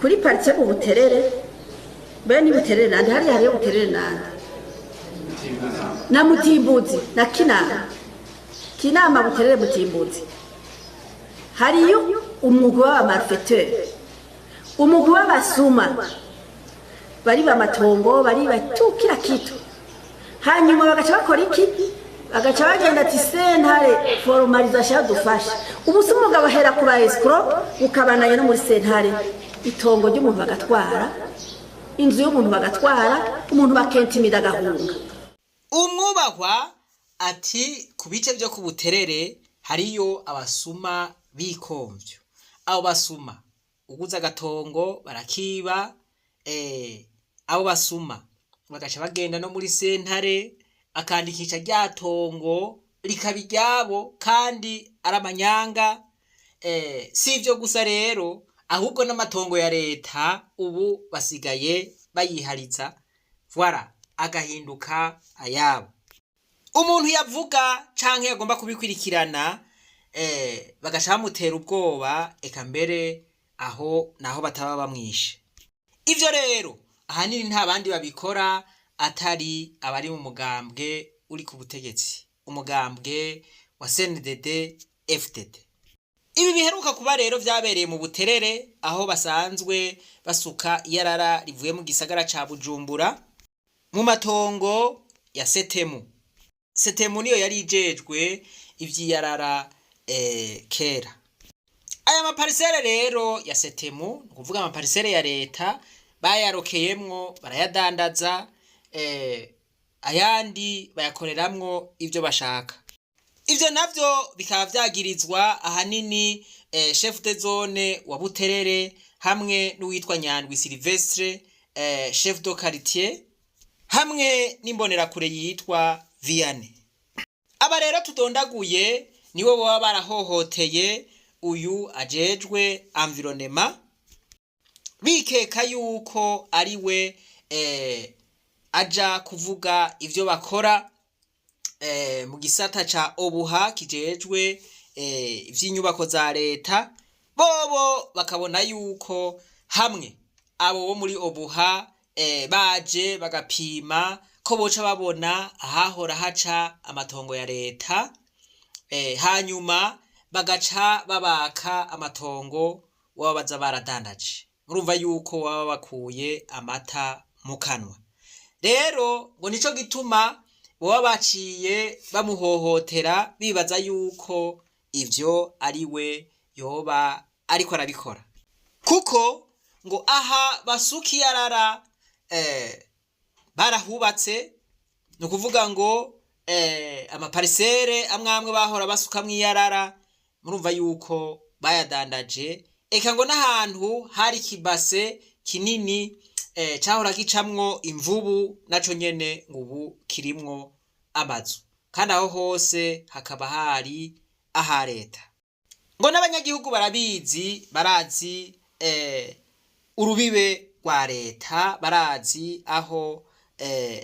Kuri quartier mu Buterere, bene Buterere nande, hariya hariyo Buterere nande na Mutimbuzi na Kinama, Kinama, Buterere, Mutimbuzi, hariyo umugwi w'aba malfaiteurs, umugwi w'abasuma bari bamatongo, bari batukira kitu. Hanyuma bagaca bakora iki? Bagaca bagenda ati: "Sentare, formalisation yadufasha." Ubu si umugabo ahera ku ba escrocs, ukabananya no muri sentare, itongo ry'umuntu bagatwara, inzu y'umuntu bagatwara, umuntu bakentimida agahunga. Umwubahwa ati ku bice byo ku Buterere hariyo abasuma bikomvyo. Abo basuma uguze agatongo barakiba. Abo basuma bagaca bagenda no muri sentare, akandikisha rya tongo rikaba iryabo kandi ari amanyanga. Si ivyo gusa rero, ahubwo n'amatongo ya leta ubu basigaye bayihariza, voilà, agahinduka ayabo. Umuntu yavuga canke yagomba kubikurikirana, bagaca bamutera ubwoba, eka mbere aho naho bataba bamwishe. Ivyo rero ahanini nta bandi babikora atari abari mu mugambwe uri ku butegetsi, umugambwe wa CNDD FDD. Ibi biheruka kuba rero vyabereye mu Buterere, aho basanzwe basuka iyarara rivuye mu gisagara ca Bujumbura, mu matongo ya Setemu. Setemu niyo yari ijejwe ivy'iyarara kera. Aya ma parcelles rero ya Setemu, ni ukuvuga ama parcelles ya leta, bayarokeyemwo barayadandaza, ayandi bayakoreramwo ivyo bashaka. Ivyo navyo bikaba vyagirizwa ahanini chef de zone wa Buterere hamwe n'uwitwa Nyandwi Silvestre, chef de quartier, hamwe n'imbonerakure yitwa Vianney. Aba rero tudondaguye nibo baba barahohoteye uyu ajejwe environnement, bikeka yuko ari we aja kuvuga ivyo bakora mu gisata ca OBUHA kijejwe ivy'inyubako za leta. Bobo bakabona yuko hamwe abo bo muri OBUHA baje bagapima ko boca babona ahahora haca amatongo ya leta, hanyuma bagaca babaka amatongo baba baza baradandaje. Murumva yuko baba bakuye amata mu kanwa. Rero ngo nico gituma boba baciye bamuhohotera, bibaza yuko ivyo ari we yoba ariko arabikora, kuko ngo aha basuka iyarara barahubatse. Ni ukuvuga ngo ama parcelles amwe amwe bahora basukamwo iyarara, murumva yuko bayadandaje. Eka ngo n'ahantu hari ikibase kinini cahora gicamwo imvubu, naco nyene ngo ubu kirimwo amazu, kandi aho hose hakaba hari aha leta. Ngo n'abanyagihugu barabizi, barazi urubibe rwa leta, barazi aho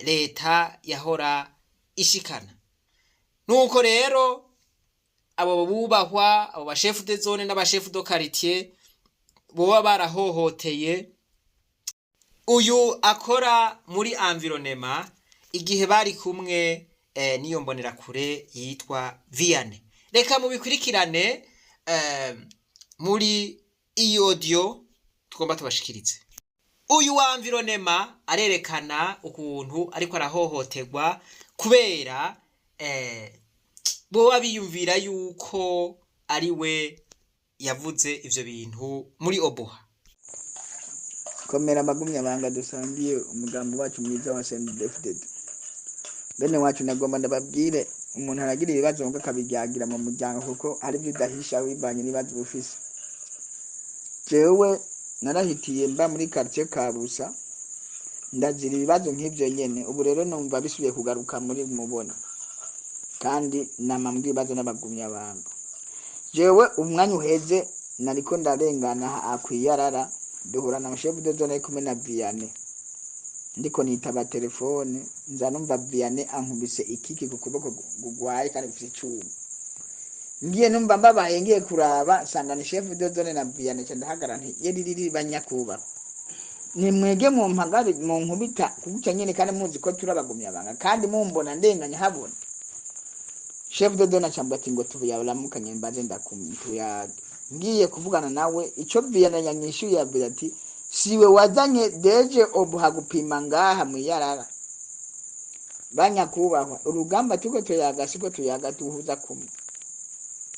leta yahora ishikana. Nuko rero abo bubahwa, abo ba chefs de zone n'aba chefs de quartier, boba barahohoteye uyu akora muri environnement igihe bari kumwe n'iyo mbonerakure yitwa Vianney. Reka mubikurikirane muri iyi audio tugomba tubashikirize. Uyu wa environnement arerekana ukuntu ariko arahohoterwa kubera boba biyumvira yuko ari we yavuze ivyo bintu muri OBUHA. Komera abagumya banga dusangiye umugambi wacu mwiza wa CNDD-FDD. Bene wacu, nagomba ndababwire, umuntu aragira ibibazo ngo akabiryagira mu muryango, kuko hari ibyo udahisha bivanye n'ibibazo uba ufise. Jewe narahitiye mba muri quartier Kabusa, ndazira ibibazo nk'ivyo nyene. Ubu rero numva bisubiye kugaruka muri mubona, kandi nama mbwira ibibazo n'abagumya banga. Jewe umwanya uheze nariko ndarengana akwiyarara, duhura na chef de zone ari kumwe na Vianney. Ndiko nitaba telefone, nza numva Vianney ankubise ikiki ku kuboko kugwaye kandi gufise icuma. Ngiye numva mbabaye, ngiye kuraba sanga ni chef de zone na Vianney. Nca ndahagarara nti: "Yeririri, banyakubahwa, nimwege mumpagare munkubita kuguca nyene, kandi muzi ko turabagumya banga, kandi mumbona ndenganya habona." Chef de zone acambwa ati ngo tuyaramukanye, mbaze ndakumutuyage. Ngiye kuvugana nawe, ico Vianney yanyishuye yavuze ati: "Siwe wazanye deje obuha gupima ngaha mwiyarara?" Banyakubahwa, urugamba tuko tuyaga siko tuyaga tuhuza kumwe.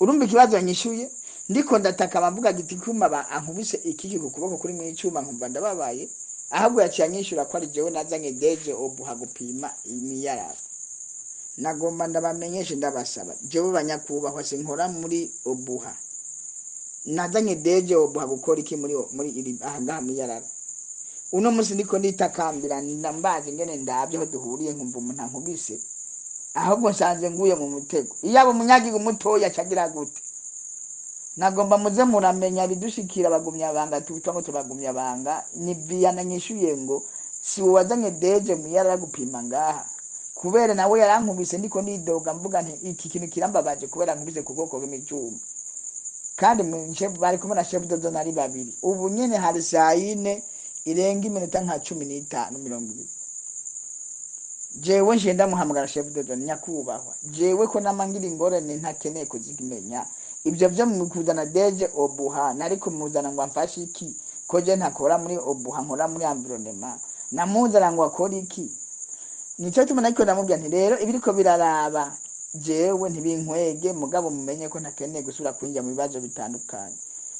Urumva ikibazo yanyishuye, ndiko ndataka bavuga giti kuma ba ankubise ikiki ku kuboko kuri mu icuma, nkumva ndababaye. Ahubwo yaciye anyishura ko ari jewe nazanye deje obuha gupima imiyarara. Nagomba ndabamenyeshe, ndabasaba jewe banyakubahwa, sinkora muri obuha. Nazanye deje obuha gukora iki muri iri aha ngaha mwiyarara? Uno munsi ndiko nditakambira, ndambaza ingene ndavye aho duhuriye, nkumva umuntu ankubise, ahubwo nsanze nguye mu mutego. Iyaba umunyagihugu mutoya acagira gute? Nagomba muze muramenya bidushikira abagumya banga, tubitwa ngo tubagumya banga. Ni Vianney nyishuye ngo si wowe wazanye deje muyarara gupima ngaha, kubera nawe yarankubise. Ndiko nidoga mvuga nti iki kintu kirambabaje kubera nkubise ku bwoko bw'imicuma, kandi bari kumwe na chef de zone ari babiri. Ubu nyene hari saa yine irenga iminota nka 15, 20. Jewe nje ndamuhamagara chef de zone: "Nyakubahwa, jewe ko namangira ingorane ntakeneye kuzimenya, ibyo byo mu kuzana deje obuha nari kumuzana ngo amfashe iki, ko je ntakora muri obuha, nkora muri environnement? Namuzana ngo akore iki?" Nico tuma nariko ndamubwira nti rero ibiriko biraraba jewe ntibinkwege, mugabo mumenye ko ntakeneye gusubira kwinjira mu bibazo bitandukanye.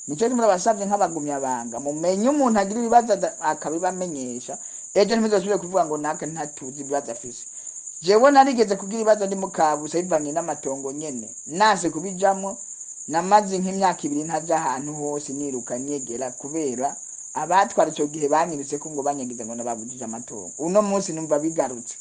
Nico tuma nabasavye nk'abagumya banga, mumenye umuntu agira ibibazo akabibamenyesha, ejo ntimuzosubire kuvuga ngo naka ntatuzi ibibazo afise. Jewe narigeze kugira ibibazo ndi mukabusa bivanye n'amatongo nyene, nase kubijamwo. Namaze nk'imyaka 2 ntaja ahantu hose, niruka nyegera, kubera abatwara ico gihe banyirutse ko ngo banyagize ngo nababujije amatongo. Uno munsi numva bigarutse,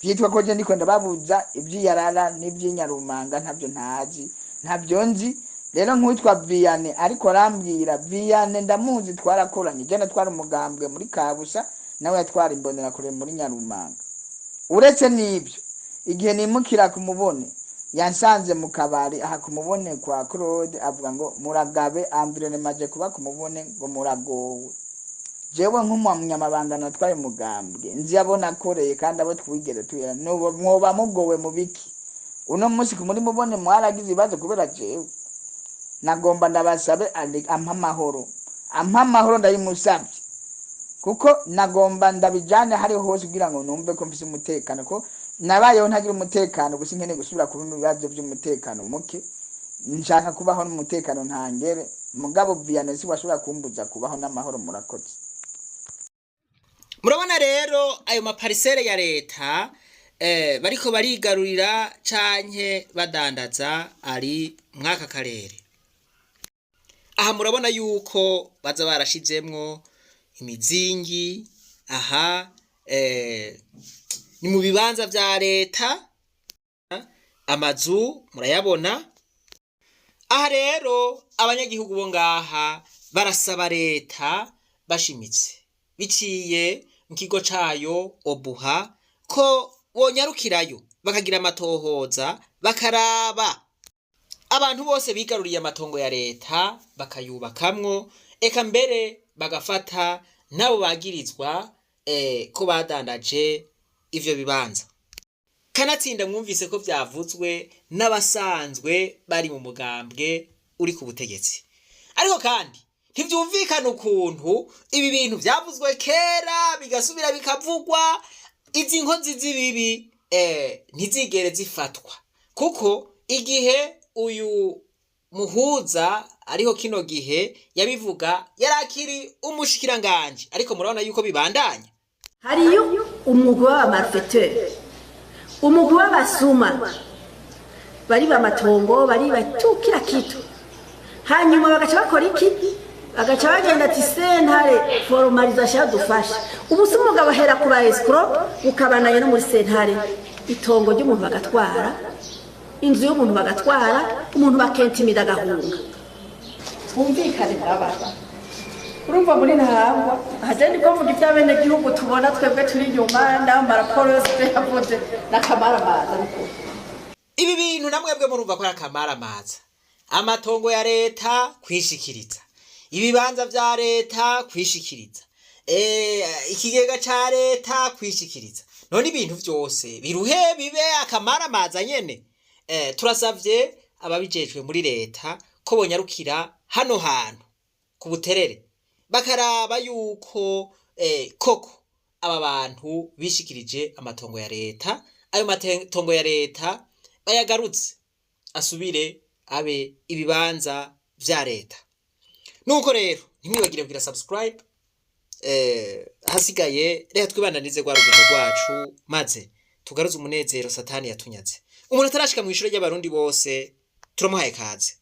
vyitwa ko je ndiko ndababuza ivy'iyarara n'ivy'inyarumanga. Ntavyo ntazi, ntabyo nzi. Rero nk'uwitwa Vianney ariko arambwira, Vianney ndamuzi, twarakoranye. Je natwara umugambwe muri Kabusa, nawe yatwara imbonerakure muri Nyarumanga. Uretse n'ibyo, igihe nimukira kumubone yansanze mu kabari aha kumubone kwa Claude, avuga ngo muragabe environnement je kuba kumubone, ngo muragowe. Jewe nk'umunyamabanga natwaye umugambwe, nzi abo nakoreye kandi abo twigeze tuyera, nubo mwoba mugowe mu biki? Uno munsi ku muri mubone mwaragize ibibazo kubera jewe. Nagomba ndabasabe ampa amahoro, ampa amahoro, ndayimusavye, kuko nagomba ndabijane hariho hose kugira ngo numve ko mfise umutekano, ko nabayeho ntagira umutekano. Gusa nkeneye gusubira kuba mu bibazo by'umutekano muke, nshaka kubaho n'umutekano ntangere. Mugabo Vianney si washobora kumbuza kubaho n'amahoro. Murakoze. Murabona rero ayo maparisere ya leta bariko barigarurira canke badandaza ari mwaka karere. Aha murabona yuko baza barashizemwo imizingi. Aha ni mu bibanza vya leta, amazu murayabona. Aha rero abanyagihugu bo ngaha barasaba leta bashimitse biciye mu kigo cayo obuha ko bonyarukirayo bakagira amatohoza, bakaraba abantu bose bigaruriye amatongo ya leta bakayubakamwo, eka mbere bagafata n'abo bagirizwa ko badandaje ivyo bibanza. Kanatsinda mwumvise ko vyavuzwe n'abasanzwe bari mu mugambwe uri ku butegetsi, ariko kandi ntivyumvikana ukuntu ibi bintu vyavuzwe kera bigasubira bikavugwa, izi nkozi z'ibibi ntizigere zifatwa, kuko igihe uyu muhuza ariho kino gihe yabivuga yari akiri umushikiranganji, ariko murabona yuko bibandanya. Hariyo umugwi w'aba malfaiteurs, umugwi w'abasuma bariba amatongo, bariba tu kila kitu, hanyuma bagaca bakora iki? Bagaca bagenda ati sentare formalisation yadufasha. Ubu si umugabo ahera ku ba escrocs, ukabanaye no muri sentare, itongo ry'umuntu bagatwara, inzu y'umuntu bagatwara, umuntu bakentimida agahunga. Twumvikane mwababa, urumva muri Ntahangwa aje niko mvuga iby'abenegihugu tubona twebwe turi inyuma n'amaraporo yose yavuze n'akamaramaza n'ukuri. Ibi bintu namwebwe murumva ko ari akamaramaza. Amatongo ya leta kwishikiriza, ibibanza vya leta kwishikiriza, ikigega ca leta kwishikiriza. None ibintu vyose biruhe bibe akamaramaza nyene? Turasavye ababijejwe muri leta ko bonyarukira hano hantu ku Buterere, bakaraba yuko koko aba bantu bishikirije amatongo ya leta, ayo matongo ya leta bayagarutse, asubire abe ibibanza vya leta. Nuko rero ntimwibagire kugira subscribe. Hasigaye reka twibandanize rwa rugendo rwacu, maze tugaruze umunezero satani yatunyaze. Umuntu atarashika mw'ishure ry'Abarundi bose, turamuhaye kaze.